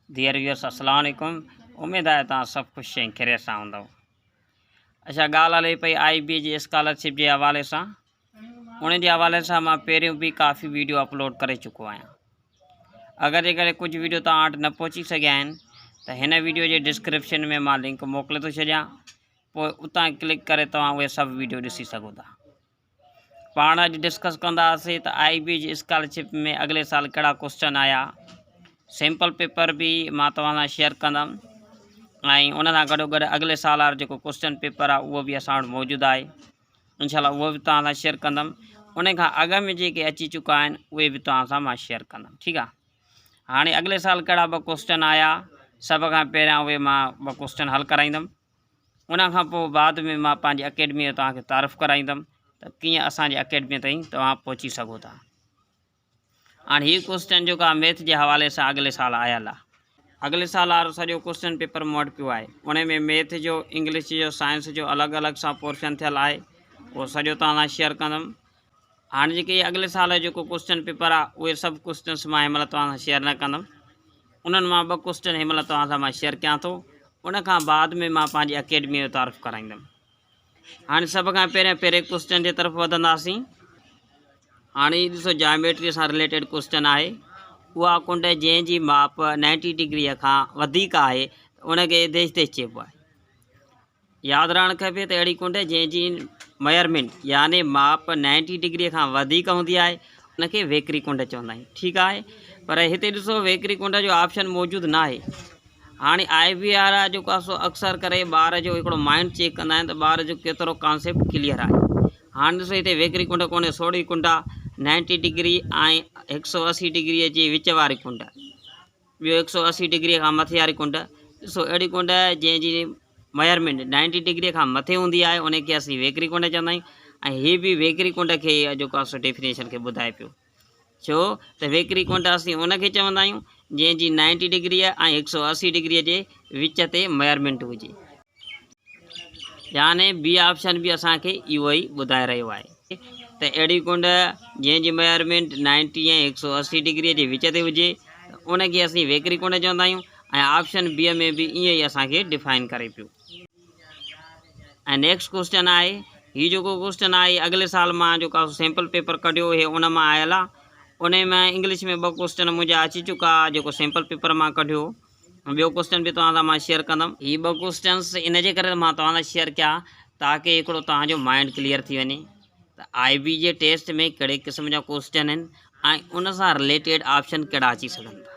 Dear viewers السلام عليڪم اميد آهي توهان سڀ خوش ۽ خيريت سان هوندؤ اڇا ڳالهه هلي پئي آئي بي جي اسڪالرشپ جي حوالي سان ان جي حوالي سان مان پهريون به ڪافي ويڊيو اپلوڊ ڪري چڪو آهيان اگر جيڪڏهن ڪجهه ويڊيو توهان وٽ نه پهچي سگهيا آهن ته هن ويڊيو جي ڊسڪرپشن ۾ مان لنڪ موڪلي ٿو ڇڏيان پوء اتان ڪلڪ ڪري توهان اهي سڀ ويڊيو ڏسي سگهو ٿا پاڻ اڄ ڊسڪس ڪنداسين ته آئي بي جي اسڪالرشپ ۾ اڳلي سال ڪهڙا ڪوسچن آيا سيمپل پيپر به مان توهان سان شيئر ڪندم ۽ ان سان گڏو گڏ اڳلي سال وارو جيڪو ڪوسچن پيپر آهي اهو به اسان وٽ موجود آهي انشاء الله اهو به توهان سان شيئر ڪندم ان کان اڳ ۾ جيڪي اچي چڪا آهن اهي به توهان سان مان شيئر ڪندم ٺيڪ آهي هاڻي اڳلي سال ڪهڙا ٻه ڪوسچن آيا سڀ کان پهريان اهي مان ٻه ڪوسچن حل ڪرائيندم ان کان پوء بعد ۾ مان پنهنجي اڪيڊميء جو توهان کي تعارف ڪرائيندم ته ڪيئن اسان جي اڪيڊميء تائين توهان پهچي سگهو ٿا. هاڻي هي ڪوسچن جيڪو آهي ميٿ جي حوالي سان اڳلي سال آيل آهي. اڳلي سال وارو سڄو ڪوسچن پيپر مون وٽ پيو آهي. ان ۾ ميٿ جو، انگلش جو، سائنس جو الڳ الڳ سان پورشن ٿيل آهي. اهو سڄو توهان سان شيئر ڪندم. هاڻي جيڪي اڳلي سال جو جيڪو ڪوسچن پيپر آهي اهي سڀ ڪوسچنس مان هن مهل توهان سان شيئر نه ڪندم. انهن مان ٻه ڪوسچن هن مهل توهان سان مان شيئر ڪيان ٿو. ان کان بعد ۾ مان پنهنجي اڪيڊميء جو تعارف ڪرائيندم. هاڻي سڀ کان پهريان پهرين ڪوسچن جي طرف وڌنداسين. هاڻي هي ڏسو جاميٽريء سان رليٽيڊ ڪوسچن آهي. اها ڪنڊ جنهن جي ماپ نائنٽي ڊگريء کان وڌيڪ آهي ان کي ديش ديش چئبو آهي. ياد رهڻ کپي ته اهڙي ڪنڊ جنهن جي ميئرمينٽ يعني ماپ نائنٽي ڊگري کان وڌيڪ هوندي آهي ان کي ويڪري ڪنڊ چوندا آهيون ٺيڪ آهي پر هتي ڏسو ويڪري ڪنڊ جو آپشن موجود نه آهي هاڻي آء بي آر آء جيڪو آهي سو اڪثر ڪري ٻار جو هڪڙو مائنڊ چيڪ ڪندا آهن ته ٻار جو ڪيترو ڪانسيپٽ ڪليئر آهي هاڻي ڏسو هتي ويڪري ڪنڊ ڪونهي سوڙهي ڪنڊ آهي نائنٽي ڊگري ۽ هڪ سو اسي ڊگري جي وچ واري ڪنڊ ٻيو هڪ سو اسي ڊگريء کان مٿي واري ڪنڊ، ڏسو اهڙي ڪنڊ جنهن جي ميئرمينٽ نائنٽي ڊگريء کان مٿي هوندي آهي ان کي اسين ويڪري ڪنڊ چوندا آهيون ۽ هي به ويڪري ڪنڊ کي ئي جيڪو آهي سو ڊيفينيشن کي ٻڌائي پيو ڇو ته ويڪري ڪنڊ اسين ان کي چوندا آهيون جنهن جي نائنٽي ڊگريء ۽ هڪ سو اسي ڊگريء جي وچ تي ميئرمينٽ هجي. يعني بي آپشن به اسان کي اهو ئي ٻڌائي رهيو آهي ته اهڙي ڪنڊ جنهن جي ميئرمينٽ نائنٽي ۽ هڪ سو اسي ڊگري جي وچ تي هجي ته ان کي اسين ويڪري ڪنڊ چوندا آهيون ۽ آپشن بي ۾ به ائين ئي اسان کي ڊفائن ڪري پيو. ۽ نيڪسٽ ڪوسچن آهي هي جيڪو ڪوسچن آهي اڳلي سال مان جيڪو سيمپل پيپر ڪڍيو هي ان مان آيل آهي ان ۾ انگلش ۾ ٻه ڪوسچن منهنجا اچي چڪا جيڪو سيمپل پيپر مان ڪڍيو ٻيو ڪوسچن به توهان سان مان شيئر ڪندم. هي ٻه ڪوسچنس ان جي ڪري مان توهان سان شيئر ڪيا تاڪه هڪڙو توهان جو مائنڊ ڪليئر ٿي وڃي ته آئي بي جي ٽيسٽ ۾ ڪهڙي قسم جا ڪوسچن آهن ۽ ان سان رليٽيڊ آپشن ڪهڙا اچي سگهن ٿا.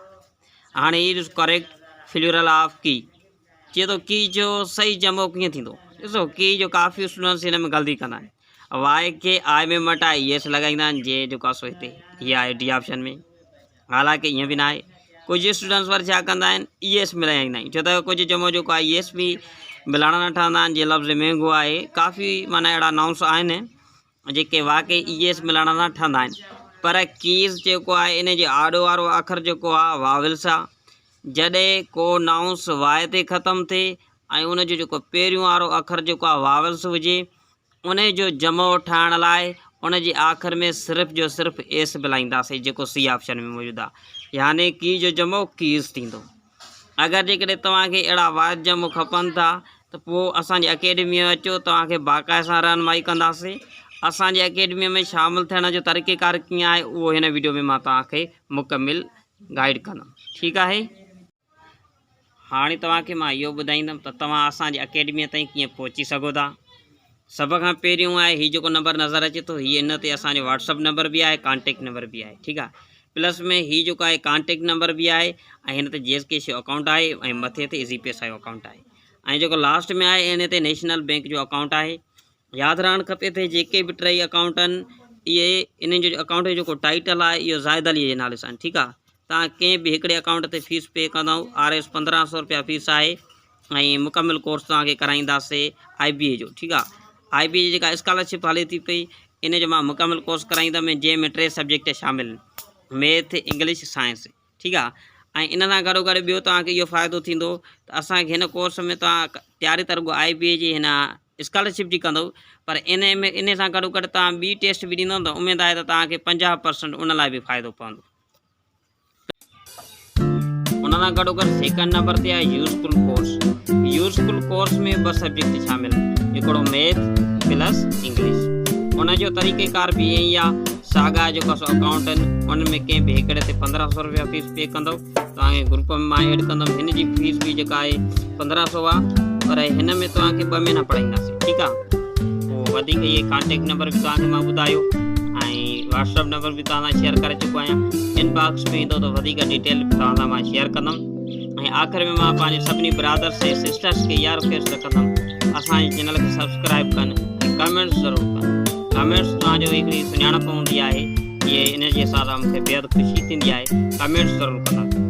هاڻي هي ڏسو ڪريڪٽ فليورل آف ڪي چئي ٿو ڪي جو صحيح جمعو ڪيئن ٿيندو. ڏسو ڪي جو ڪافي اسٽوڊنٽس هن ۾ غلطي ڪندا آهن وائي کي آء ۾ مٽائي اي ايس لڳائيندا آهن جي جيڪو آهي سو هتي هي آهي ڊي آپشن ۾ حالانڪه ائين به ناهي. ڪجهه اسٽوڊنٽس وري ڇا ڪندا آهن اي ايس ملائيندا آهن ڇو ته ڪجهه جمعو جيڪو آهي اي ايس به ملائڻ نه ٺهندا آهن جيئن لفظ مهنگو آهي ڪافي معنيٰ اهڙا نائونس آهن جيڪي واقعي اي ايس ملائڻ سان ٺهندا آهن پر ڪيز جيڪو آهي ان جي آڏو وارو اکر جيڪو آهي واولس آهي جڏهن ڪو نائونس واء تي ختم ٿئي ۽ ان جو جيڪو پهريون وارو اکر جيڪو آهي واولس هجي انهيء جو جمع ٺاهڻ لاء ان جي آخر ۾ صرف جو صرف ايس ملائينداسين جيڪو سي آپشن ۾ موجود آهي يعني ڪي جو جمع ڪيز ٿيندو. اگر جيڪڏهن توهان کي اهڙا واحد جمع کپن ٿا ته پوء اسان جي اڪيڊميء ۾ اچو توهان کي باقاعده سان رهنمائي ڪنداسين. اسان جي اڪيڊميء ۾ شامل ٿيڻ جو طريقيڪار ڪيئن آهي اهو هن وڊيو ۾ مان توهان کي مڪمل گائيڊ ڪندم. ٺيڪ آهي. هاڻي توهان کي مان اهو ٻڌائيندم ته توهان اسان جي اڪيڊميء تائين ڪيئن پهچي سگهو ٿا. سڀ کان پهريون آهي هي جيڪو نمبر نظر اچي ٿو هي ان تي اسان جو واٽس اپ نمبر به آهي ڪانٽيڪٽ نمبر به آهي ٺيڪ آهي پلس ۾ هي جيڪو آهي ڪانٽيڪٽ نمبر به آهي ۽ هن تي جيز ڪيش جو اڪائونٽ آهي ۽ مٿي تي ايزي پيسا جو اڪائونٽ آهي ۽ جيڪو لاسٽ ۾ آهي ان تي نيشنل بينڪ جو اڪائونٽ آهي ياد رهڻ کپي ته جيڪي به ٽئي اڪائونٽ آهن اهي انهن جو اڪائونٽ جو جيڪو ٽائيٽل آهي اهو زاهد علي جي نالي سان آهن ٺيڪ آهي توهان ڪنهن به هڪڙي اڪائونٽ تي فيس پي ڪندؤ آر ايس پندرهن سو روپيا فيس آهي ۽ مڪمل ڪورس توهان کي ڪرائينداسي آء بي اي جو ٺيڪ آهي آء بي اي جي جيڪا اسڪالرشپ هلي ٿي پئي ان جو مان مڪمل ڪورس ڪرائيندم جنهن ۾ ٽي سبجيڪٽ شامل آهن ميٿ انگلش سائنس ٺيڪ آ ۽ ان سان گڏو گڏ ٻيو توهان کي اهو فائدو ٿيندو ته اسان کي هن ڪورس ۾ توهان تياري ته رڳو آء بي اي جي هن اسڪالرشپ جي ڪندو پر ان ۾ ان سان گڏو گڏ توهان ٻي ٽيسٽ به ڏيندو ته اميد آهي ته توهان کي 50 پرسنٽ ان لاء به فائدو پوندو. ان ان سان گڏو گڏ سيڪنڊ نمبر تي آهي يوزفل ڪورس. يوزفل ڪورس ۾ ٻه سبجيڪٽ شامل آهن، هڪڙو ميٿ پلس انگلش. ان جو طريقه ڪار به ائين ئي آهي، ساڳا جيڪو سو اڪائونٽ آهن، ان ۾ ڪنهن به هڪڙي تي 1500 روپيا فيس پي ڪندو، توهان کي گروپ ۾ مان ايڊ ڪندم. هن جي فيس به جيڪا آهي 1500 آهي، پر هن ۾ توهان کي 2 مهينا پڙهائينداسين، ٺيڪ آهي. پوء وڌيڪ اهي ڪانٽيڪٽ نمبر به توهان کي مان ٻڌايو ۽ واٽسپ نمبر به توهان سان شيئر ڪري چڪو آهيان. ان باڪس ۾ ايندو ته وڌيڪ ڊيٽيل به توهان سان مان شيئر ڪندم. ۽ آخر ۾ مان پنهنجي سڀني برادرس ۽ سسٽرس کي اها رڪويسٽ رکندم، اسان جي چينل کي سبسڪرائب ڪن ۽ ڪمينٽس ضرور ڪن. ڪمينٽس توهان جو هڪڙي سڃاڻپ هوندي آهي، اهي ان جي حساب سان مونکي بيحد خوشي ٿيندي آهي. ڪمينٽس ضرور ڪندا.